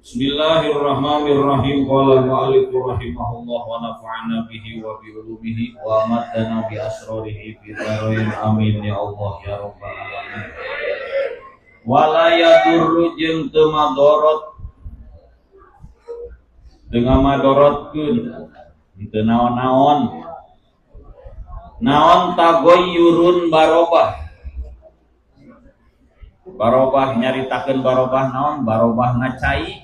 Bismillahirrahmanirrahim. Qala al-mu'allif rahimahullah wa nafa'ana bihi wa bi ulumihi wa maddana bi asrarihi fi dharain. Amin ya Allah ya rabbal alamin. Wala yadurru jeung teu madorot, teu ngamadorotkeun, teu naon-naon. Naon tagoyyurun barobah. Barobah nyaritakeun barobah naon? Barobahna cai.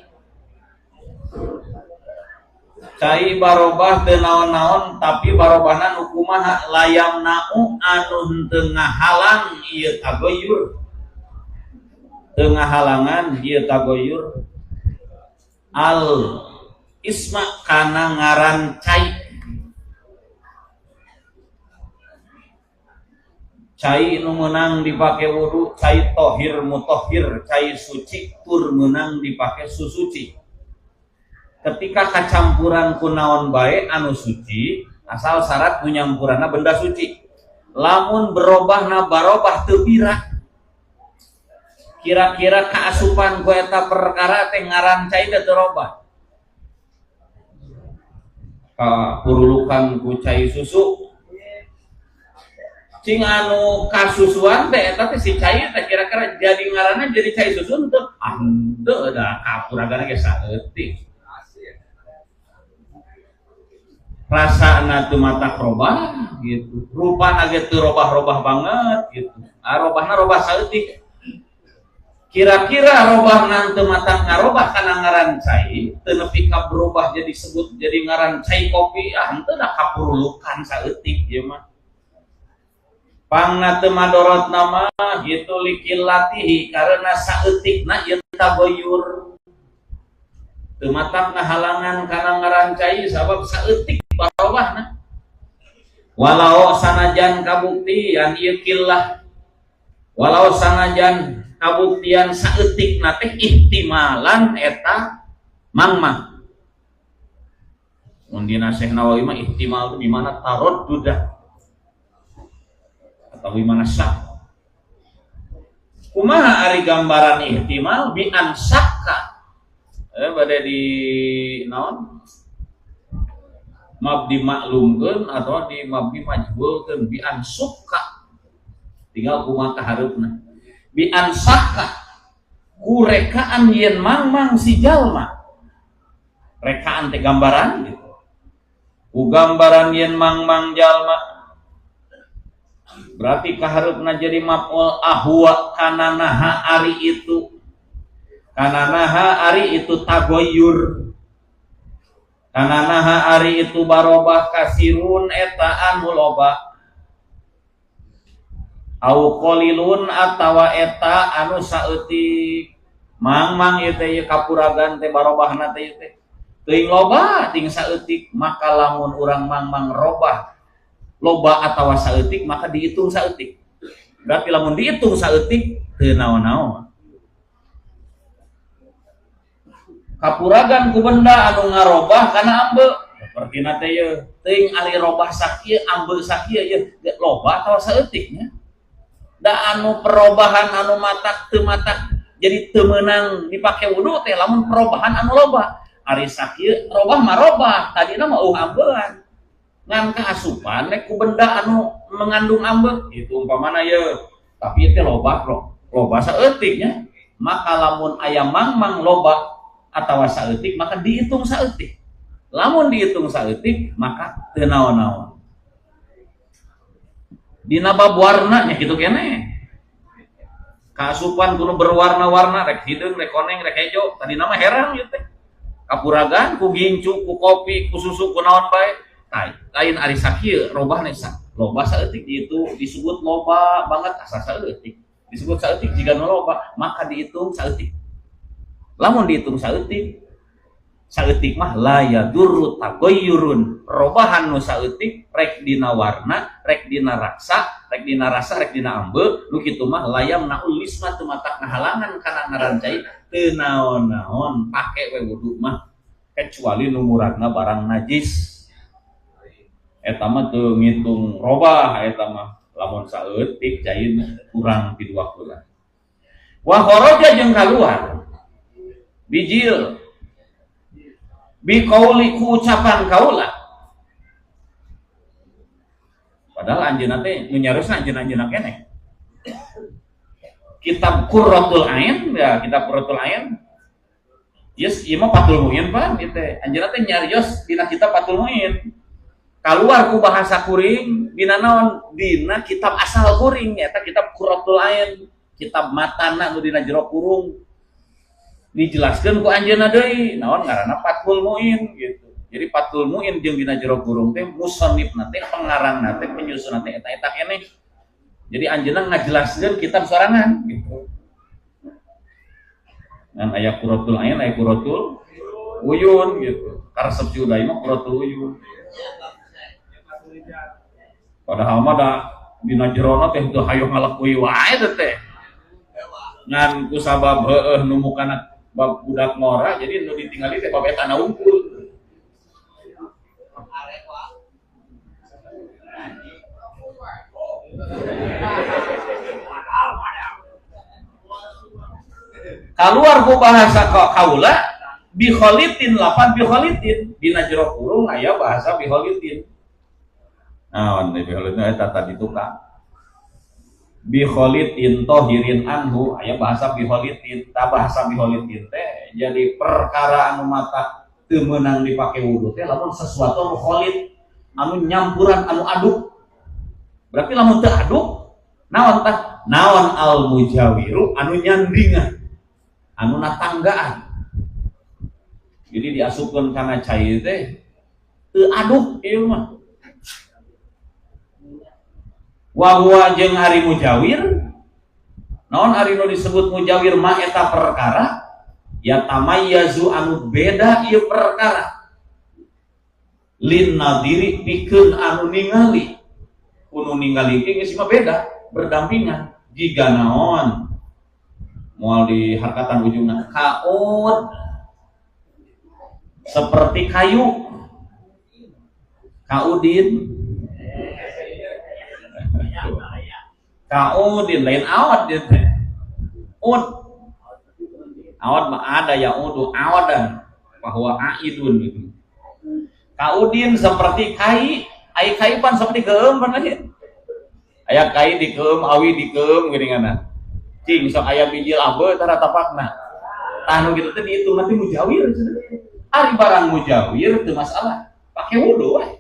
Cai barobah teu naon-naon tapi barobahna nu kumaha? Layam nau anu henteu ngahalang ieu tagoyyur. Teu ngahalangan ieu tagoyyur al isma kana ngaran cai. Cai nu meunang dipake wudu, cai tohir mutohir, cai suci tur meunang dipake susuci. Ketika kacampuran ku naon bae anu suci, asal syarat nu nyampuranna benda suci. Lamun berobahna barobah teu pira. Kira-kira kaasupan ku eta perkara teh ngaran cai teh teu robah. Kapurulukan ku cai susu. Cing anu kasusuan teh eta teh si cai teh kira-kira jadi ngaranna jadi cai susu henteu? Ah henteu da kapuragana ge saeutik. Rasana teu matak robah gitu. Rupana ge teu robah-robah banget gitu. Ah robahna robah saeutik. Kira-kira robahna teu matak ngarobah kana ngaran cai, teu nepi ka berubah jadi sebut jadi ngaran cai kopi, ah henteu da kapurulukan saeutik ieu mah. Pangna teu madorot nama gitu likilatihi karena saeutikna ieu tagoyur. Teu matak ngahalangan kana ngaran cai sabab saeutik barobahna. Walau sanajan kabuktian ieu killah, walau sanajan kabuktian saeutikna teh ihtimalan eta mangmang. Mun dina Syekh Nawawi mah ihtimal teh di mana taraddudah atau di mana syak. Kumaha ari gambaran ihtimal bi ansakka bade di naon? Mabdi maklumkeun atau di mabdi majhulkeun bi ansukka. Tinggal kumaha kahareupna. Bi ansakka ku rekaan yen mangmang si jalma. Rekaan teh gambaran gitu. Ku gambaran yen mangmang jalma. Berarti kahareupna jadi maf'ul ahwa kana naha ari itu. Kana naha ari itu tagoyur. Kana naha ari itu barobah kasirun eta anu loba. Au qalilun atawa eta anu saeutik. Mangmang ieu teh ieu kapuragan teh barobahna teh ieu teh. Teuing loba ting saeutik, maka lamun urang mangmang robah loba atawa saeutik maka dihitung saeutik. Berarti lamun dihitung saeutik teu naon-naon. Kapuragan ku benda anu ngarobah kana ambe. Sapertina teh ieu, teuing ari robah sakieu ambe sakieu ieu loba atawa saeutik nya. Da anu perobahan anu matak teu matak jadi teu meunang dipake wudu teh lamun perobahan anu loba. Ari sakieu robah mah robah, tadina mah eueuh ambean. Ngan kaasupan rek ku benda anu mengandung ambe itu umpamana ieu. Tapi ieu teh loba loba saeutik nya. Maka lamun aya mangmang loba atawa saeutik maka dihitung saeutik. Lamun dihitung saeutik maka teu naon-naon. Dina bab warna nya kitu keneh. Kaasupan kudu berwarna-warna, rek hideung, rek koneng, rek hejo. Tadina mah herang ieu teh. Kapuragan ku gincu, ku kopi, ku susu, ku naon bae. Tai, lain ari sakieu robahna sa. Loba saeutik itu disebut loba banget asa saeutik. Disebut saeutik jika nu loba, maka dihitung saeutik. Lamun dihitung saeutik, saeutik mah la yadurru tagoyyurun. Robahan nu saeutik rek dina warna, rek dina raksa, rek dina rasa, rek dina ambe, nu kitu mah layam naul lisma teu matak ngahalangan kana ngaran cai teu naon-naon pake we wudu mah kecuali nu muradna barang najis. Eta mah teu ngitung robah eta mah lamun saeutik cai kurang ti dua kula. Wa kharaja jeung kaluar bijil Bi qauli ku ucapan kaula. Padahal anjeunna teh nu nyariosna anjeun-anjeunna keneh. Kitab Qurratul Ain ya, kitab Qurratul Ain. Yes, ieu mah Fathul Muin pan ieu teh. Anjeunna teh nyarios dina kitab Fathul Muin. Kaluar ku bahasa kuring dina naon? Dina kitab asal kuring nyaeta kitab Qurratul Ain, kitab matana nu dina jero kurung. Dijelaskeun ku anjeunna deui naon ngaranna Fathul Muin gitu. Jadi Fathul Muin jeung dina jero kurung teh musannifna teh pengarangna teh penyusunna teh eta-eta keneh. Jadi anjeunna ngajelaskeun kitab sorangan gitu. Ngan aya Qurratul Ain, aya Qurratul Uyun gitu. Karesep si Uday mah Qurratul Uyun. Padahal mah da dina jerona teh teu hayo ngalekui wae teh. Ngan kusabab heueuh nu mukana bab budak ngora jadi nu ditingali teh bab eta na unggul. Kaluar ku bahasa kaula bi kholitin lapan bi kholitin dina jero kurung aya bahasa bi kholitin. Naon bi kholitin eta tadi tukang. Bi kholitin tohirin anhu aya bahasa bi kholitin. Ta bahasa bi kholitin teh jadi perkara anu mata teu meunang dipake wudu teh lamun sesuatu anu kholit anu nyampuran anu aduk. Berarti lamun teu aduk naon tah? Naon al mujawiru anu nyandingan anu natanggaan. Jadi diasupkeun kana cai teh teu aduk ieu mah. Wa huwa jeung ari mujawir naon ari nu disebut mujawir ma eta perkara ya tamayyazu anu beda ieu perkara lin nadiri pikeun anu ningali kuno ningali ge geus mah beda berdampingan jiga naon moal di harkatan ujungna kaud seperti kayu kaudin kaudin lain awad dia teh ud awad mah ada ya udu awadan bahwa aidun gitu. Kaudin seperti kai ai kai pan seperti keum pan lain aya kai dikeum awi dikeum geuninganna cing sok aya bijil ambe tara tapakna tah nu kitu teh dihitung nanti mujawir ari barang mujawir teu masalah pake wudu we.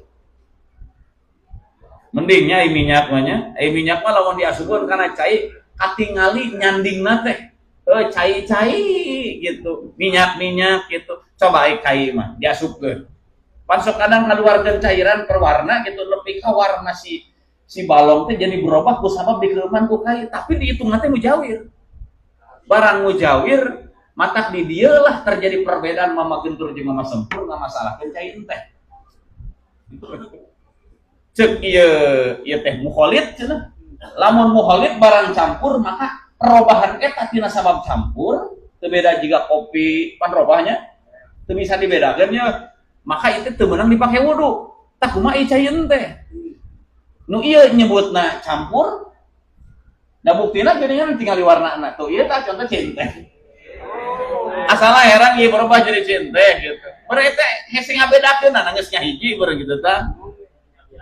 Mendingnya ai minyak mah nya, ai minyak mah lamun diasupkeun kana cai katingali nyandingna teh cai-cai gitu, minyak-minyak gitu. Coba ai kai mah diasupkeun. Pan sok kadang ngaluarkeun cairan perwarna gitu lebih ka warna si balong teh jadi berubah ku sabab dikeuman ku kai, tapi dihitungna teh mujawir. Barang mujawir matak di dieu lah terjadi perbedaan mama gentur jeung mama sempur ngamasalahkeun cai teh. Cek ieu teh mukholid cenah. Lamun mukholid barang campur maka perubahan eta tina sabab campur teu beda jiga kopi pan robahnya teu bisa dibedakeun nya maka itu teu meunang dipake wudu. Tah kumaha ieu cai teh? Nu ieu nyebutna campur da buktina geuningan tingali warnana tuh ieu tah contoh cai teh. Asalna heran ieu berubah jadi cai teh gitu. Beureut teh hese ngabedakeun geus nya hiji beureut gitu tah.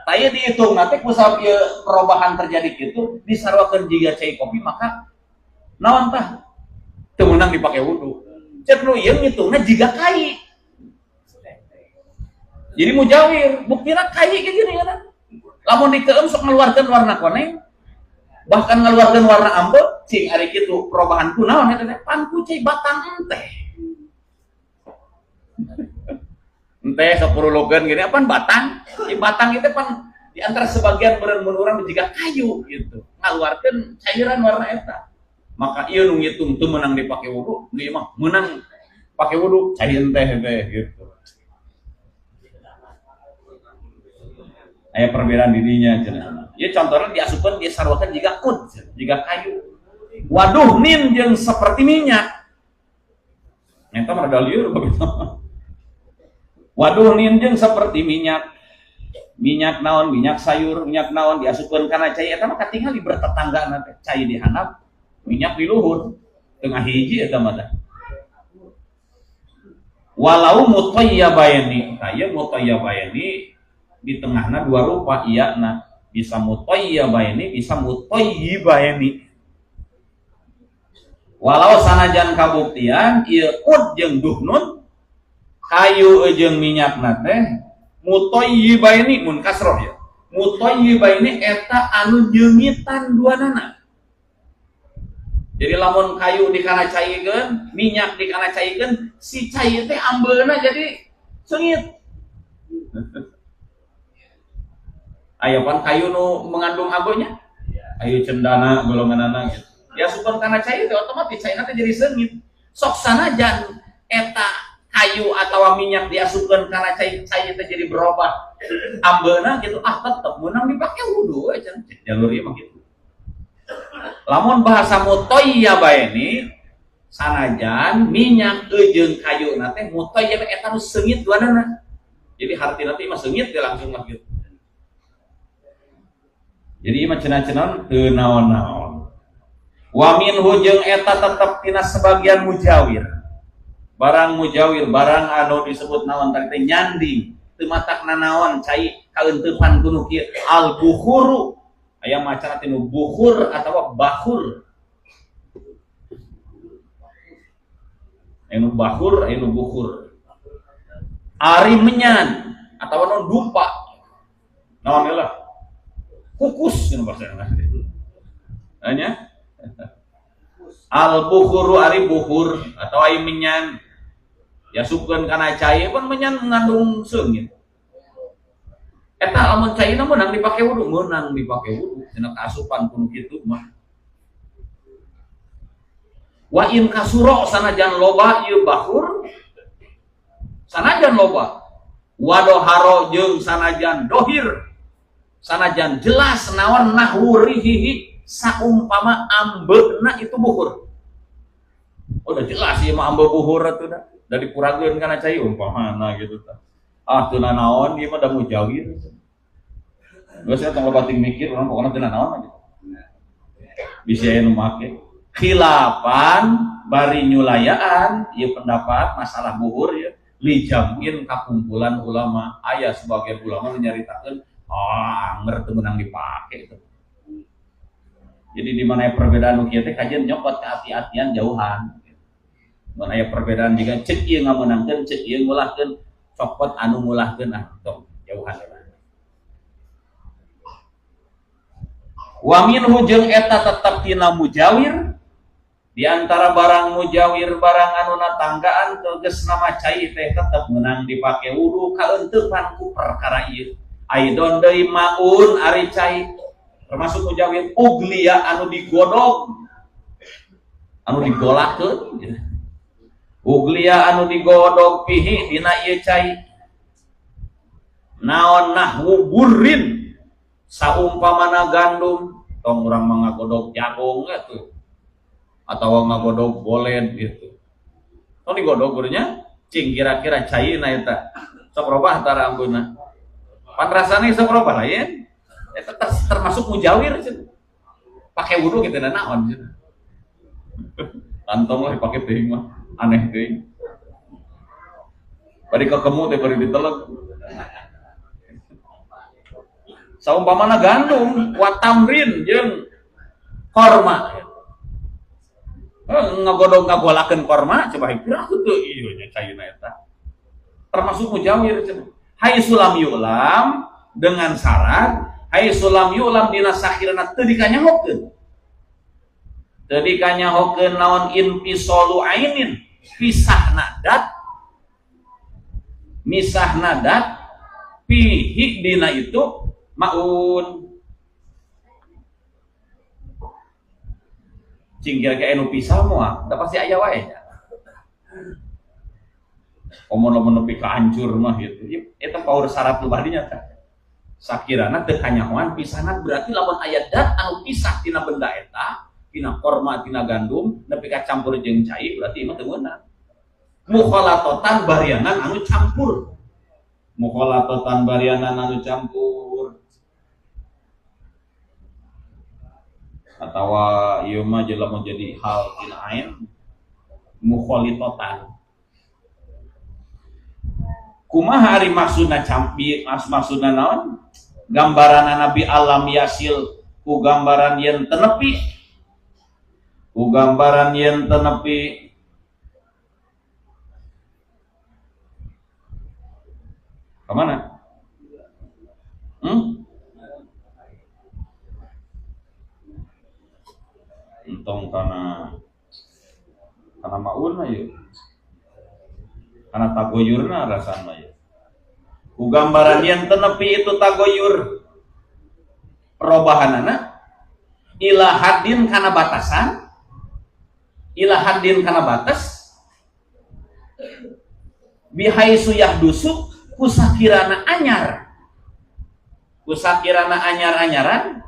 Taya dihitung nanti kusab ieu perubahan terjadi gitu disarwakeun jiga cai kopi maka naon tah teu meunang dipake wudu. Cek nu ieu ngitungna jiga kai. Jadi mujawir, buktina kai ge gini kan. Lamun dikeum sok ngeluarkeun warna koneng, bahkan ngeluarkeun warna ambe, cing ari kitu perubahan ku naon eta teh pan ku cai batang enteh. Enteh sok purulukeun gini apaan batang? Di batang itu pan di antara sebagian beureun mun urang jiga kayu gitu. Ngaluarkeun cairan warna eta. Maka ieu nu ngitung teu meunang dipake wudu, nu ieu mah meunang pake wudu cai enteh teh gitu. Aya perbedaan dirinya cenah. Ieu contohna diasupkeun disarwakeun jiga ud, jiga kayu. Waduh nin jeung seperti minyak. Eta mah rada lieur begitu. Waduh nin jeung seperti minyak. Minyak naon, minyak sayur, minyak naon diasupkeun kana cai eta mah katingali bertetanggaan teh. Cai di handap, minyak di luhur. Tengah hiji eta mah tah. Walau mutayyabaini, tah ieu mutayyabaini di tengahna dua rupa iya na bisa mutayyabaini bisa mutayyibaini. Walau sanajan kabuktian ieu ud jeung duhnun kayu jeung minyakna teh mutayyibaini mun kasroh ya. Mutayyibaini eta anu nyeungitan duanana. Jadi lamun kayu dikana caikeun, minyak dikana caikeun, si cai teh ambeuna jadi seungit. Aya pan kayu nu mengandung ambeunya? Kayu cendana golonganana gitu. Ya supan kana cai teh otomatis caina teh jadi seungit. Sok sanajan eta kayu atawa minyak diasupkeun kana cai, cai teh jadi berubah ambeuna gitu, ah tetep meunang dipake wudu we cenah. Jalur ieu mah gitu. Lamun bahasa mutayyabaini sanajan minyak jeung kayu na teh mutayyab eta nu seungit duanana. Jadi hartina teh mah seungit teh langsung mah gitu. Jadi ieu mah cenah-cenah teu naon-naon. Wa minhu jeung eta tetep tina sebagian mujawir. Barang mujawir, barang anu disebut naon tadi teh nyanding, teu matak nanaon cai kaeuntepan ku nu kieu al bukhuru. Aya maca tinu bukhur atawa bakhur. Anu bakhur, anu bukhur. Ari menyan atawa non dupa. Naon lah? Kukus cenah bahasa Nya. Al bukhuru ari bukhur atau ari menyan. Ya sukeun kana cai pun menyan mengandung seungit. Eta lamun caina meunang dipake wudu, meunang dipake wudu cenah kaasupan kuno kitu mah. Wa in kasuro sanajan loba ieu bakhur, sanajan loba wadoharo jeung sanajan dohir, sanajan jelas naon nahwurihihi saumpama ambeuna itu buhur. Oh, udah jelas ieu mah ambe buhur atuh da. Da dipurageun kana cai umpamana gitu tah. Ah teu nanaon ieu mah da mujawir. Geus tong loba ting mikir urang pokona teu nanaon aja. Bisi aya nu make. Khilafan bari nyulayaan ieu pendapat masalah buhur ya li jamin kakumpulan ulama. Aya sebagian ulama nu nyaritakeun ah anger teu meunang dipake itu. Jadi di mana perbedaan nu kieu teh kajian nyokot kehati-hatian jauhan. Mun aya perbedaan jiga ceuk ieu ngameunangkeun ceuk ieu ngulahkeun copot anu ngulahkeun ah tong jauhan lah. Wa minhu jeung eta tetep tina mujawir di antara barang mujawir barang anu natanggaan tegas nama cai teh tetep meunang dipake wudu kaeuntepan ku perkara ieu. Aidon deui maun ari cai termasuk mujawir uglia anu digodog anu digolakeun gitu. Uglia anu digodog pihi dina ieu cai naon nahwu burrin saumpamana gandum tong urang mah ngagodog jagung atuh atawa ngagodog boled gitu tong digodog gurunya cing kira-kira caina eta sok robah tara ambuna pan rasane sok robah lain eta termasuk mujawir cenah pake wudu kitu naon cenah kantong lah dipake teuing mah aneh teuing bari kekemu teh bari diteleg saumpamana gandum wa tamrin jeung korma ngagodog ngagolakeun korma coba piraku teu ieu nya caina eta termasuk mujawir cenah hai sulam yulam dengan syarat hai sulam yulam dina sakhirana teu dikanyahokeun teu dikanyahokeun naon infisalu ainin pisah nadat misah nadat pihi dina itu maun cing kira-kira anu pisah moal da pasti aya wae nya omon lamun nepi ka hancur mah gitu eta paur syarat nu badinya teh sakirana teu kanyahoan pisahna berarti lamun aya dat anu pisah tina benda eta tina korma tina gandum nepi ka campur jeung cai berarti ieu mah teu meunang mukhalatotan barianan anu campur mukhalatotan barianan anu campur atawa ieu mah jelema jadi hal tina ain mukhalitotan. Kumaha ari maksudna campi maksudna naon? Gambaran Nabi alam yasil ku gambaran yen tenepi. Ku gambaran yen tenepi ka mana? Entong kana mauna ieu. Kana tagoyurna rasana ieu. Ku gambaran yen tenepi itu tagoyur perobahanana ila haddin kana batasan, ila haddin kana batas bihaisu yahdusu kusakirana anyar. Kusakirana anyar-anyaran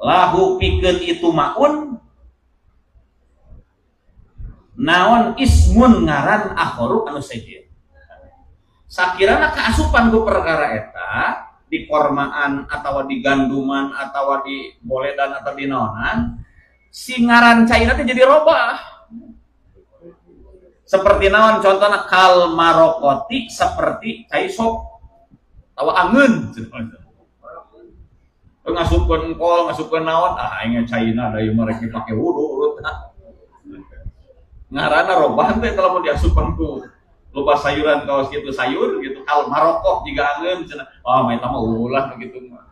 lahu pikeun itu maun naon ismun ngaran akhoru anu sejen. Sakirana kaasupan ku perkara eta di kormaan atawa di ganduman atawa di boledan atau di naonan si ngaran cairna teh jadi robah. Seperti naon contohna kal marokoti seperti cai sop atawa angeun. Ngasupkeun engkol, ngasupkeun naon, ah aing caina da ieu mah rek dipake wudu urut. Ngaranna robah teh lamun diasupkeun ku loba sayuran kaos kitu sayur gitu kal marokoh jiga angeun cenah. Ah mah eta mah ulah gitu mah.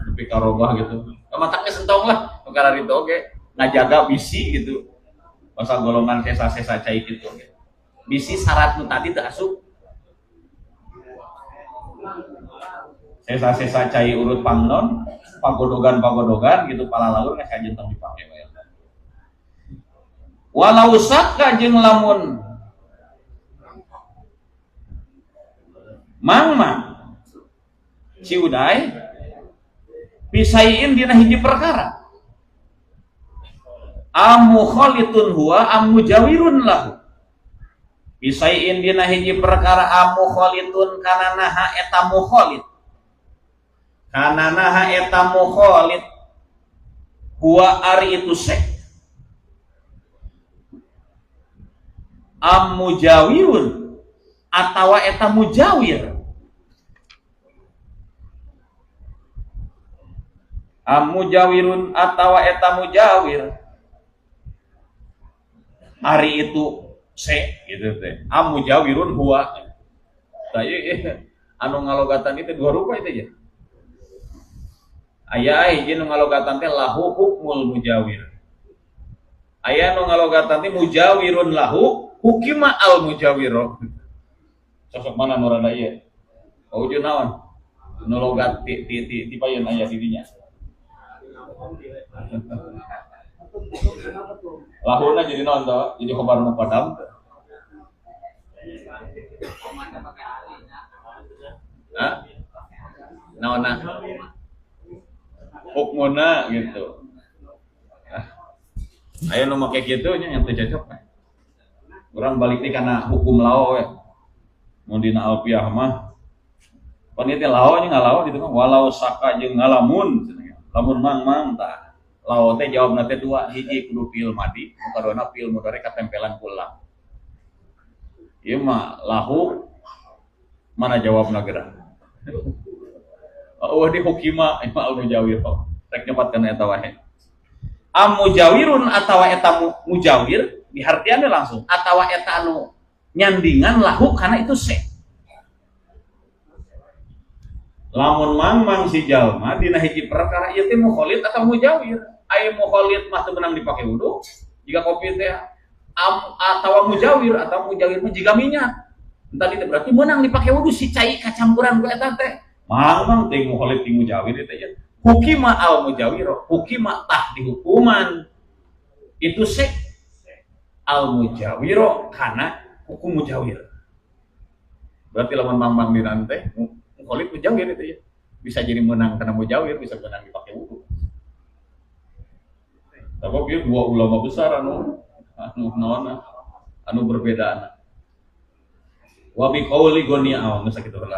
Nepi ka robah gitu. Mataknya sentong lah perkara itu oge ngajaga bisi gitu. Masa golongan sesa-sesa cai kitu oge. Bisi syarat nu tadi teu asup. Sesa-sesa cai urut pangnon, pagodogan-pagodogan gitu palalaur geus kajen tong dipake wae. Walau sakka jeung lamun mangma ciudai pisaiin dina hiji perkara. Amu khalitun huwa amu jawirun lahu. Pisaiin dina hiji perkara amu khalitun kana naha eta mukhalit. Kana naha eta mukhalit huwa ari itu sek. Am mujawirun atawa eta mujawir. Am mujawirun atawa eta mujawir. Ari itu se gitu teh. Am mujawirun huwa. Tah ieu anu ngalogatan itu dua rupa itu ya. Aya hiji nu ngalogatan teh lahu hukmul mujawir. Aya nu ngalogatan teh mujawirun lahu hukima al mujawiro. Sosok mana nu rada ieu? Ujung naon? Nu logat ti ti ti ti payun aya di dinya. Lahuna jadi naon tah? Jadi khobar muqaddam. Hah? Naonna? Hukmuna gitu. Ayo nu make kitu nya yang teu cocok. Urang balik deui kana hukum lao we. Mun dina alfiah mah pan ieu teh lao nya ngalao gitu mah walau saka jeung ngalamun cenah. Lamun mang-mang tah. Lao teh jawabna teh dua, hiji kudu fi'il madi, nu kaduana fi'il mudhari katempelan ku lam. Ieu mah lahu mana jawabna geura. Oh di hukima ima al mujawir rek nyebat kana eta wae. Am mujawirun atawa eta mujawir dihartianna langsung atawa eta anu nyandingan lahu kana itu se. Lamun mang-mang si jalma dina hiji perkara ieu teh mukhalid atau mujawir. Aya mukhalid mah teu meunang dipake wudu jiga kopi teh am atawa mujawir atau mujawir mah jiga minyak. Tadi teh berarti meunang dipake wudu si cai kacampuran ku eta teh. Mang-mang teh mukhalid ti mujawir teh ya. Hukima al mujawir, hukima tah dihukuman. Itu se al mujawiro kana hukum mujawir. Berarti lamun mang-mang dina teh mukhalid mujawir itu ya. Bisa jadi menang karena mujawir, bisa menang dipakai wudu. Tapi ieu dua ulama besar anu anu naonna anu berbedaan. Wa bi qauli goni aw geus sakitu heula.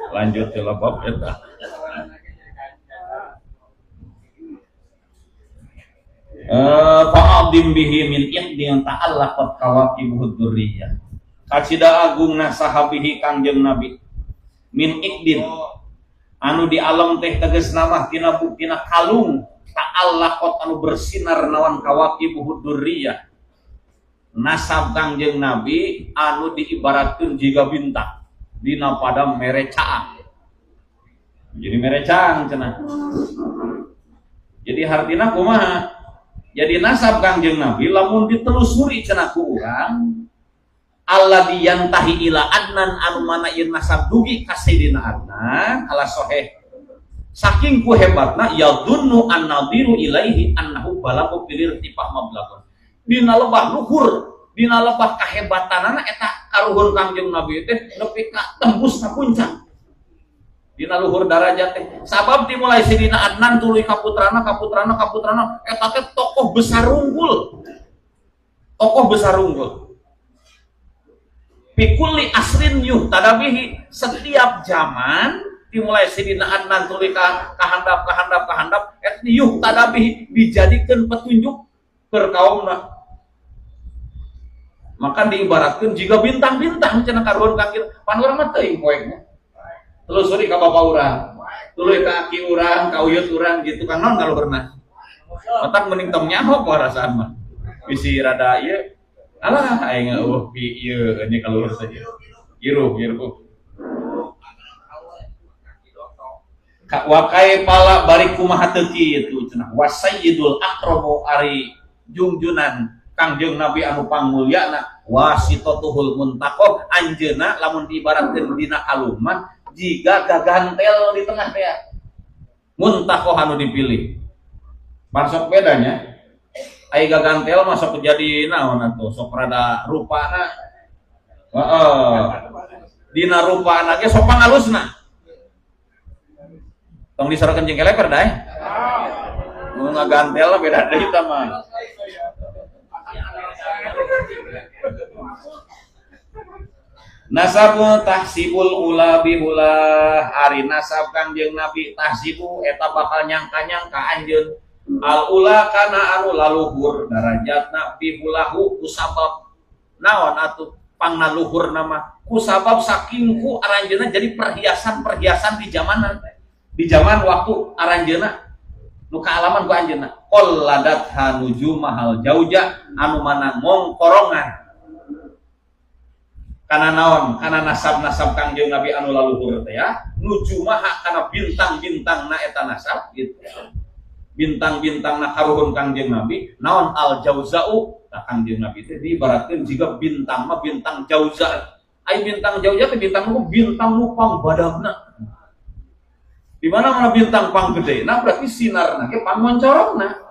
Lanjut ke bab eta. Fa'adim bihi min iqdin ta'allaqat kawakibuhud durriyah. Kacida agungna sahabihi Kangjeng Nabi min ikdin anu di alam teh tegasna mah tina buktina kalung ta'allaqat anu bersinar nawan kawakibuhud durriyah. Nasab Kangjeng Nabi anu diibaratkeun jiga bintang dina padang merecaang. Jadi merecaang cenah. Jadi hartina kumaha? Jadi nasab Kangjeng Nabi lamun ditelusuri cenah ku urang alladzi yantahi ila Adnan anu mana ieu nasab dugi ka Sayyidina Adnan ala sahih. Saking ku hebatna yadunnu an-nadiru ilaihi annahu balagu fil irtifah mablaghun. Dina lebah luhur, dina lebah kahebatanana eta karuhun Kangjeng Nabi teh nepi ka tembus ka puncak. Dina luhur darajat teh. Sabab dimulai Sayyidina Adnan tuluy ka putrana, ka putrana, ka putrana eta teh tokoh besar unggul. Tokoh besar unggul. Pikulli asrin yuhtadabihi, setiap zaman dimulai Sayyidina Adnan tuluy ka kahandap kahandap kahandap eta yuhtadabihi dijadikeun petunjuk keur kaumna. Maka diibaratkeun jiga bintang-bintang cenah karuhun Kangjeng. Pan urang mah teuing poekna. Telusuri ka bapa urang, tuluy ka aki urang, ka uyut urang gitu kan naon kaluhurna. Matak mending tong nyaho rasaan mah. Bisi rada ieu alah aing eueuh pi ieu nya kaluhur saja. Iruh iruh. Ka wakai pala bari kumaha teu kitu cenah wasayyidul akramu ari jungjunan Kangjeng Nabi anu pangmulyana wasitatuhul muntaqoh anjeunna lamun diibaratkeun dina kalung mah jiga gagantel di tengah teh muntaqoh anu dipilih. Pan sok bedanya ai gagantel mah sok jadi naon atuh sok rada rupana heeh dina rupana ge sok pangalusna tong disorokeun jeung keleper dae nu ngagantel beda deui tah mah. Nasabu tahsibul ula bihula ari nasab Kangjeng Nabi tahsibu eta bakal nyangka-nyangka anjeun al ula kana anu laluhur darajatna bihulahu kusabab naon atuh pangna luhur nama kusabab saking ku aranjeunna jadi perhiasan-perhiasan di zamanan di zaman waktu aranjeunna nu kaalaman ku anjeunna qalladat hanuju mahal jauja anu mana mongkorongan kana naon kana nasab-nasab Kangjeng Nabi anu laluhur teh ya nuju maha kana bintang-bintangna eta nasab gitu bintang-bintangna karuhun Kangjeng Nabi naon al jauzau nah Kangjeng Nabi teh diibaratkeun jiga bintang mah bintang jauza ai bintang jauza teh bintang nu bintang nu pangbadagna di mana mana bintang pang gede nah berarti sinarna ge pang moncorongna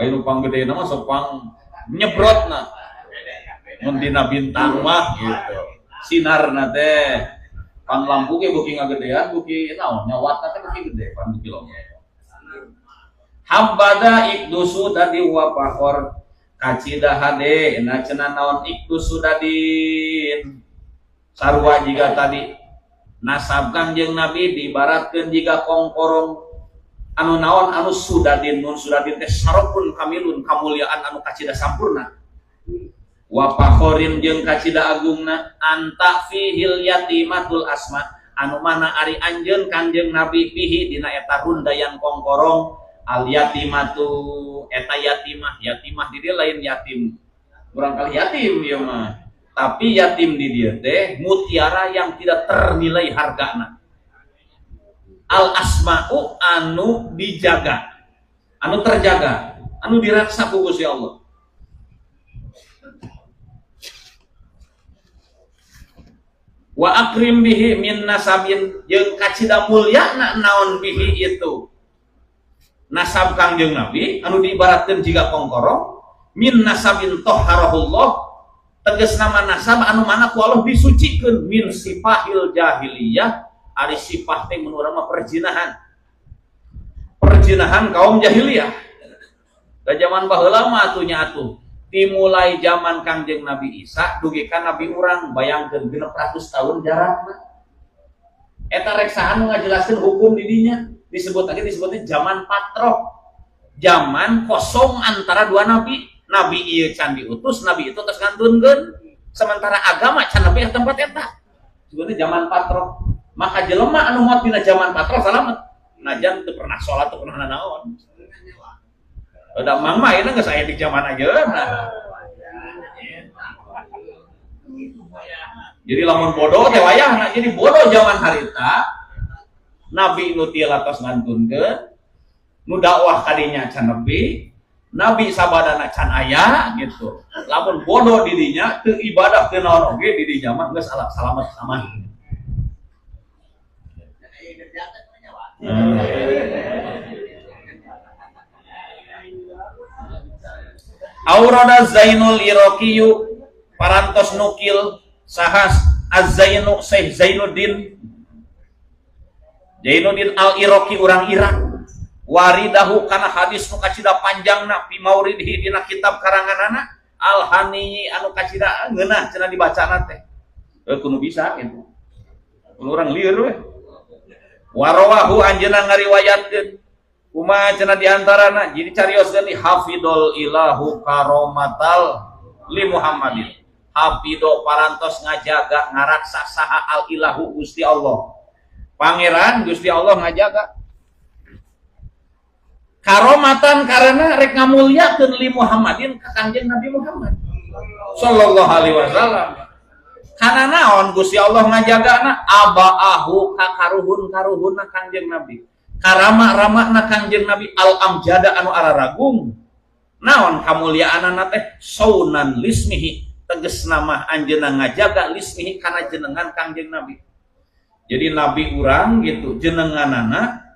ai nu pang gedena mah sok pang nyebrotna mun dina bintang mah gitu sinarna teh pan lampu ge beuki ngagedean beuki naon nyawatna teh beuki gede pan beuki loba. Habbada ikdusu dadi wa fakhor kacida hade na cenah naon ikdusu dadin sarua jiga tadi nasab Kangjeng Nabi diibaratkeun jiga kongkorong anu naon anu sudadin nun sudadin teh sarokun kamilun kamuliaan anu kacida sampurna wa fakhorin jeung kacida agungna anta fihil yatimatul asma anu mana ari anjeun Kangjeng Nabi fihi dina eta rundayan kongkorong al yatimatu eta yatimah yatimah di dieu lain yatim kurang kali yatim ieu mah tapi yatim di dieu teh mutiara yang tidak ternilai hargana al asma'u anu dijaga anu terjaga anu diraksa ku Gusti Allah. Wa akrim bihi min nasabin jeung kacida mulyana naon bihi itu nasab Kangjeng Nabi anu diibaratkeun jiga kongkorong min nasabin toharahullah tegas nama nasab anu mana ku Allah disucikeun min sifahil jahiliyah ari sifah teh mun urang mah perzinahan perzinahan kaum jahiliyah da zaman baheula mah atuh nya atuh dimulai zaman Kangjeng Nabi Isa dugi ka Nabi urang bayangkeun 600 tahun jarakna eta rek saha nu ngajelaskeun hukum di dinya disebut lagi disebutnya zaman patroh zaman kosong antara dua nabi. Nabi ieu can diutus, nabi itu tos ngantunkeun. Sementara agama can nepi ka tempat eta. Sebenarnya zaman patroh. Maka jelema anu maot dina zaman patroh salamet. Najan teu pernah salat, teu pernah nanaon. Udah mang mah ayeuna geus aya di zaman ayeuna. Jadi lamun bodoh teh wayahna, jadi bodoh zaman harita. Nabi nu tieu tos ngantunkeun, nu dakwah kadinya can nepi, nabi sabadana can aya gitu. Lamun bodoh didinya teu ibadah teu naon oge didinya mah geus salamet aman. Aurada Zainul Iraqiyu parantos nukil sahas Az-Zainu Syekh Zainuddin Zainuddin Al-Iraqi urang Irak waridahu kana hadis nu kacida panjangna fi mauridhi dina kitab karanganana Al-Hani anu kacida ngeunah cenah dibacana teh kudu bisa gitu kudu urang lieur we warawahu anjeunna ngariwayatkeun kumaha cenah di antarana jadi carioskeun di hafidul ilahu karomatal li Muhammadin hafido parantos ngajaga ngaraksa saha al ilahu Gusti Allah Pangeran Gusti Allah ngajaga karomatan karena rek ngamulyakeun li Muhammadin ka Kangjeng Nabi Muhammad sallallahu alaihi wasallam. Kana naon Gusti Allah ngajagana abaahu ka karuhun-karuhunna Kangjeng Nabi. Karama-ramana Kangjeng Nabi al amjada anu araragung. Naon kamulyaanana teh saunan lismihi tegasna mah anjeunna ngajaga lismihi kana jenengan Kangjeng Nabi. Jadi nabi urang gitu jenenganana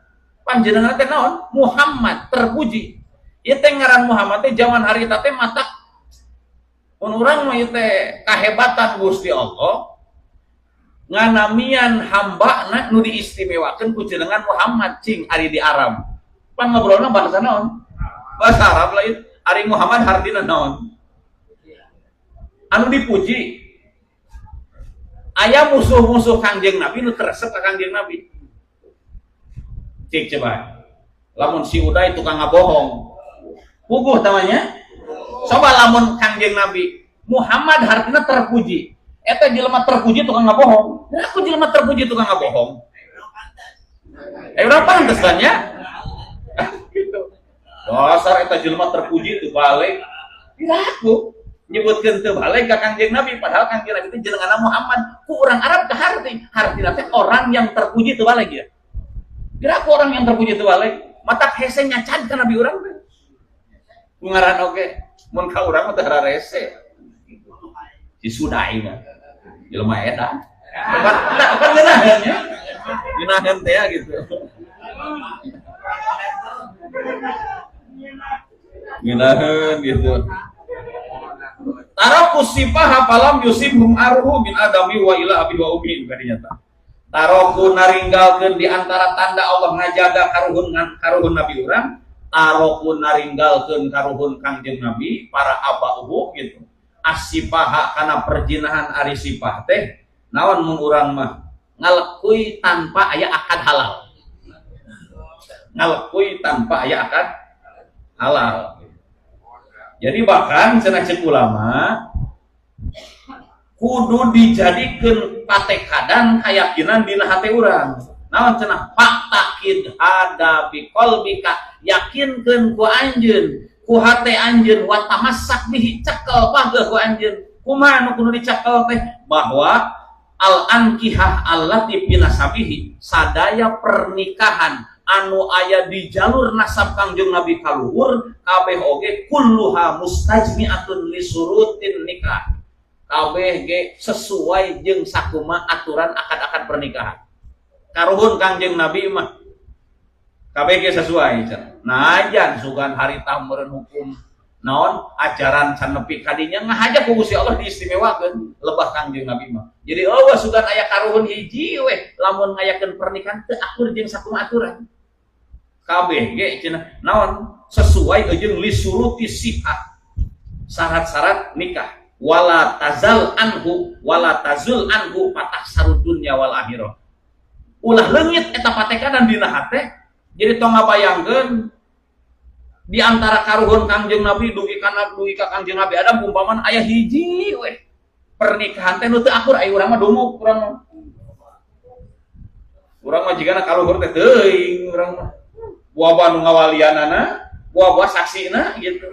panjenengan teh naon Muhammad terpuji. Ieu teh ngaran Muhammad teh zaman harita teh matak mun urang mah ieu teh kahebatan Gusti Allah nganamian hambana nu diistimewakeun ku jenengan Muhammad cing ari di Arab. Pan ngobrolna bahasa naon? Bahasa Arab lain. Ari Muhammad hartina naon? Anu dipuji. Aya musuh-musuh Kangjeng Nabi nu teu resep ka Kangjeng Nabi. Cik coba. Lamun si Uday tukang ngabohong. Puguh tamanya. Coba lamun Kangjeng Nabi Muhammad hartina terpuji. Eta jelema terpuji tukang ngabohong. Nah, aku jelema terpuji tukang ngabohong. Urang pantes kan ya? Gitu. Dasar eta jelema terpuji teu balik. Aku nyebutkeun teu balik ka Kangjeng Nabi padahal Kangjeng Nabi itu jenenganna Muhammad. Ku urang Arab ka harti, hartina teh orang yang terpuji teu balik ya. Kira aku orang yang terpuji itu balik, mata hese nyacan ka nabi urang teh. Ku ngaran oge, mun ka urang mah teu rarese. Si Sudai mah jelema edan. Kan ngeunaheun nya. Ngeunaheun teh ya gitu. Ngeunaheun gitu. Taraku sifaha falam yusibhum arhu min adami wa ila abi wa ummi kadinya tah. Taroku naringgalkeun di antara tanda Allah ngajaga karuhun karuhun nabi urang, taroku naringgalkeun karuhun Kangjeng Nabi para abauhu gitu. Asipaha kana perjinahan ari sipah teh naon mun urang mah ngalekui tanpa aya akad halal. Ngalekui tanpa aya akad halal. Jadi bahkan cenah ceuk ulama kudu dijadikeun patekadan kayakinan dina hate urang. Naon cenah faktakid hada biqalbika yakinkeun ku anjeun, ku hate anjeun wa tamassak bihi cekel pageuh ku anjeun. Kumaha nu kudu dicekel teh bahwa al ankihah allati binasabihi sadaya pernikahan anu aya di jalur nasab Kangjeng Nabi kaluhur kabeh oge kulluha mustajmi'atun li surutin nikah. Kabeh ge sesuai jeung sakuma aturan akad-akad pernikahan. Karuhun Kangjeng Nabi mah kabeh ge sesuai cenah. Najan sugan harita meureun hukum naon ajaran can nepi kadinya ngahaja ku Gusti Allah diistimewakeun lebah Kangjeng Nabi mah. Jadi eueuh sugan aya karuhun hiji weh lamun ngayakeun pernikahan teu akur jeung sakuma aturan. Kabeh ge cenah naon sesuai jeung li suruti sihah syarat-syarat nikah. Wala tazal anhu wala tazul anhu patah sarud dunya wal akhirah. Ulah leungit eta patekadan dina hate. Jadi tong ngabayangkeun Di antara karuhun Kangjeng Nabi dugi kana dugi ka Kangjeng Nabi Adam umpamana aya hiji weh pernikahan teh nu teu akur, aya urang mah dumuk urang mah. Urang mah jigana kaluhur teh teuing urang mah. Buah-buah nu ngawalianana, buah-buah saksina gitu.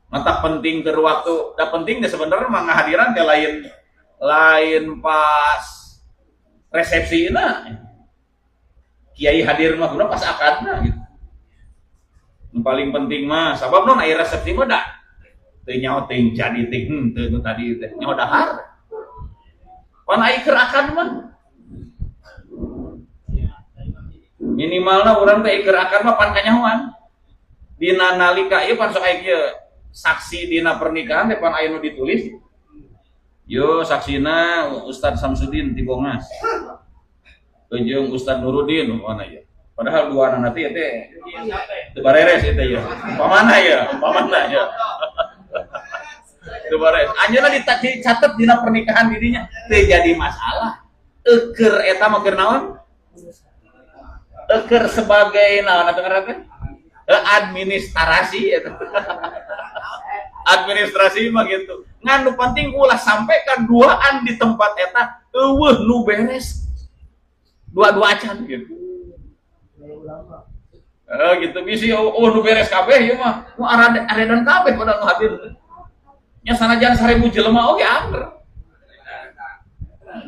Mata penting keur waktu, da penting deh sebenarnya mah ngahadiran teh lain lain pas resepsina. Kiai hadir mah kudu pas akadna gitu. Nu paling penting mah sabab non aya resepsi mah da teu nyaho teuing jadi teh henteu nu tadi teh nyaho dahar. Pan aya keur akad mah minimalna urang teh keur akad mah pan kanyahoan. Dina nalika ieu pan sok aya kieu saksi dina pernikahan teh pan aya nu ditulis. Yo saksina Ustad Samsudin ti Bongas. Jeung Ustad Nuruddin umpamana ieu. Padahal dua anak nanti ya teh teu bareres ieu teh ya. Umpamana ya, umpamana ya. Teu bareres. Anjeunna dicatet dina pernikahan dirinya teu jadi masalah. Eukeur eta mah keur naon? Eukeur sebagai naon atuh ngaranna teh? Administrasi eta. Administrasi mah gitu. Ngan nu penting ulah sampai ka duaan di tempat eta eueuh nu beres. Dua-dua acan gitu. Gitu bisi oh nu beres kabeh ieu mah. Nu aredan kabeh pada nu hadir. Nya sanajan 1000 jelema oge angger.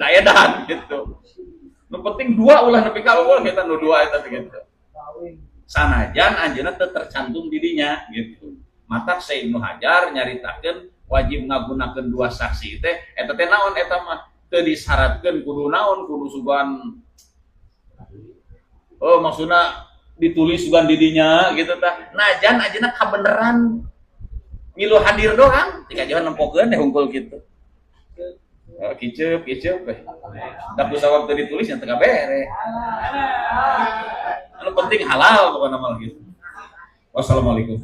Da edan gitu. Nu penting dua ulah nepi ka eueuh eta nu dua eta teh gitu. Sanajan anjeunna teu tercantum didinya gitu. Matak Syekh Ibnu Hajar nyaritakeun wajib ngagunakeun dua saksi teh eta teh naon eta mah teu disyaratkeun kudu naon kudu sugan oh maksudna ditulis sugan didinya gitu tah. Najan anjeunna kabeneran ngilu hadir doang tika jauh nempokeun deh hungkul gitu. Oh, kiceup kiceup weh. Da ku sawab teu ditulis nya teu kabere. Anu penting halal pokona mah gitu. Wassalamualaikum.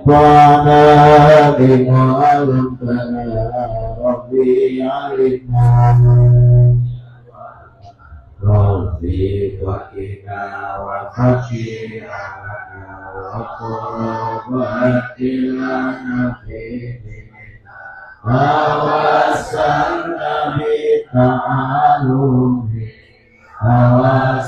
Wa bima alimtana rabbi alimna rabbi wa ina wa fakirana wa qurbatilana fi dinina wa wasalna bi ta'alumi wa